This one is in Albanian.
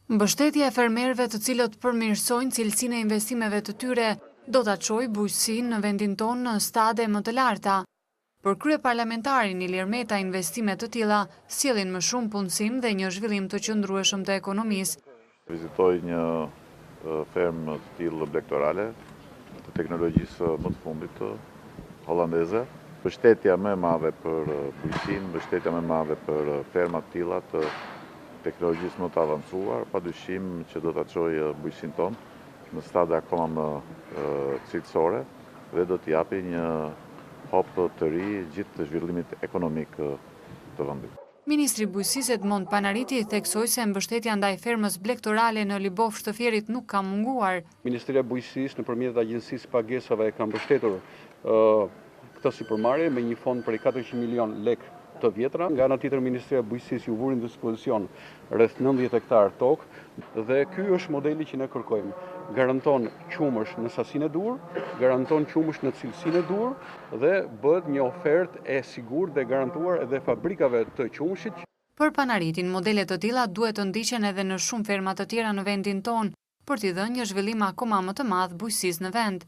Mbështetja e fermerëve të cilët përmirësojnë cilësinë e investimeve të tyre do ta çojë bujqësinë në vendin tonë në stade më të larta. Për kryeparlamentarin Ilir Meta investime të tilla sjellin më shumë punësim dhe një zhvillim të qëndrueshëm të ekonomisë. Vizitoj një fermë të tillë blegtorale të teknologjisë më të fundit holandeze. Mbështetja më e madhe për bujqësinë, mbështetja më e madhe për ferma të tilla të teknologjisë më të avancuar, padyshim që do ta çojë bujqësinë tonë në stade akoma më cilësore dhe do t'i japi një hop të ri gjithë zhvillimit ekonomik të vendit. Ministri i Bujqësisë Edmond Panariti theksoi se mbështetja ndaj fermës blegtorale në Libofshë të Fierit nuk ka munguar. Ministria e Bujqësisë nëpërmjet Agjencisë së Pagesave e ka mbështetur këtë sipërmarrje me një fond prej 400 milion lekë të vjetra. Nga ana tjetër Ministria e Bujqësisë ju vuri në dispozicion rreth 90 hektarë tokë dhe ky është modeli që ne kërkojmë. Garanton qumësht në sasinë e duhur, garanton qumësht në cilësinë e duhur dhe bëhet një ofertë e sigurt dhe garantuar edhe fabrikave të qumështit. Për Panaritin, modele të tilla duhet të ndiqen edhe në shumë ferma të tjera në vendin tonë, për t'i dhënë një zhvillim akoma më të madh bujqësisë në vend.